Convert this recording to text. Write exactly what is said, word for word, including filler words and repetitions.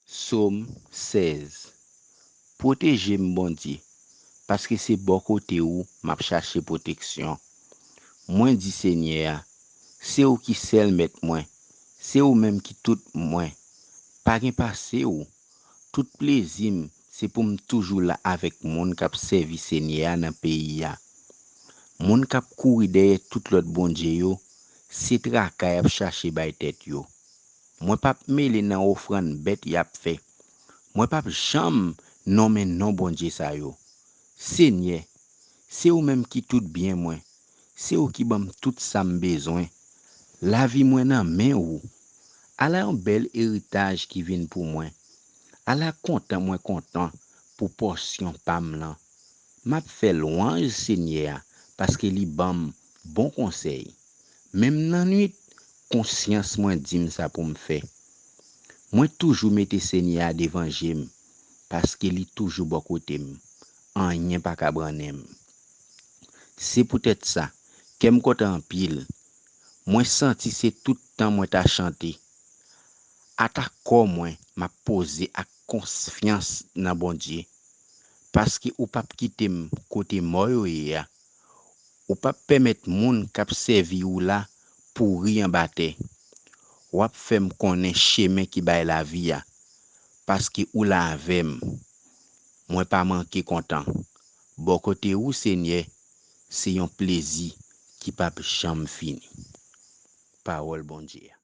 Sòm sèz. Pwoteje m, Bondye, paske se bò kote ou m ap chache pwoteksyon. Mwen di Senyè a, se ou ki sèl mèt mwen, se ou menm ki tout mwen. Pa gen pase ou. Tout plezi m, se pou m toujou la avèk moun k ap sèvi Senyè a nan peyi a. Moun k ap kouri dèyè tout lòt bondye yo, se traka y ap chache bay tèt yo. Mwen p ap mele nan ofrann bèt y ap fè. Mwen p ap janm nonmen non bondye sa yo. Senyè, se ou menm ki tout byen mwen. Se ou ki ban m tout sa m bezwen. Lavi mwen nan men ou. Ala yon bèl eritaj ki vin pou mwen. Ala kontan mwen kontan pou pòsyon pa m lan. M ap fè lwanj Senyè a, paske li ban m bon konsèy. Menm nan nwit, konsyans mwen di m sa pou m fè. Mwen toujou mete Senyè a devan je m, paske li toujou bò kote m. Anyen pa ka brannen m. Se poutèt sa, kè m kontan anpil. Mwen santi se tout tan mwen ta chante. Ata kò mwen, m ap poze ak konfyans nan Bondye, paske ou p ap kite m kote mò yo ye a. Ou p ap pèmèt moun k ap sèvi ou la pouri anba tè. W ap fè m konnen chemen ki bay lavi a, paske ou la avè m. Mwen pa manke kontan. Bò kote ou, Senyè, se yon plezi ki p ap janm fini. Pawòl Bondye a.